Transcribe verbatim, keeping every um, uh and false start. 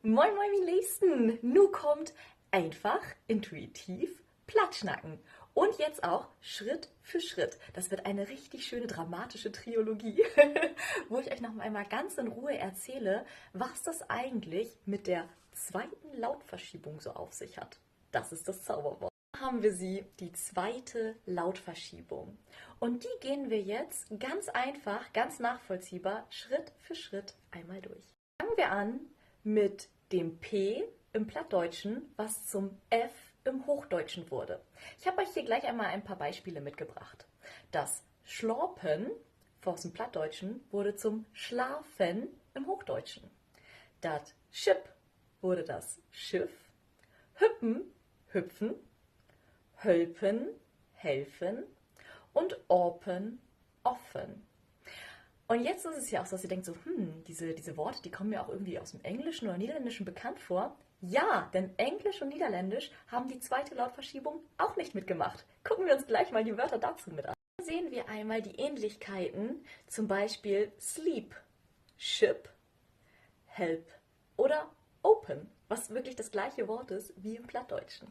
Moin, moin, mien Leevsten! Nu kummt Eenfach intuitiv Platt snacken. Und jetzt auch Schritt für Schritt. Das wird eine richtig schöne dramatische Trilogie, wo ich euch noch einmal ganz in Ruhe erzähle, was das eigentlich mit der zweiten Lautverschiebung so auf sich hat. Das ist das Zauberwort. Da haben wir sie, die zweite Lautverschiebung. Und die gehen wir jetzt ganz einfach, ganz nachvollziehbar, Schritt für Schritt einmal durch. Fangen wir an mit dem P im Plattdeutschen, was zum F im Hochdeutschen wurde. Ich habe euch hier gleich einmal ein paar Beispiele mitgebracht. Das Slapen aus dem Plattdeutschen wurde zum Schlafen im Hochdeutschen. Dat Schipp wurde das Schiff. Hüppen, hüpfen. Hölpen, helfen. Und open, offen. Und jetzt ist es ja auch so, dass ihr denkt so, hm, diese, diese Worte, die kommen ja auch irgendwie aus dem Englischen oder Niederländischen bekannt vor. Ja, denn Englisch und Niederländisch haben die zweite Lautverschiebung auch nicht mitgemacht. Gucken wir uns gleich mal die Wörter dazu mit an. Hier sehen wir einmal die Ähnlichkeiten, zum Beispiel sleep, ship, help oder open, was wirklich das gleiche Wort ist wie im Plattdeutschen.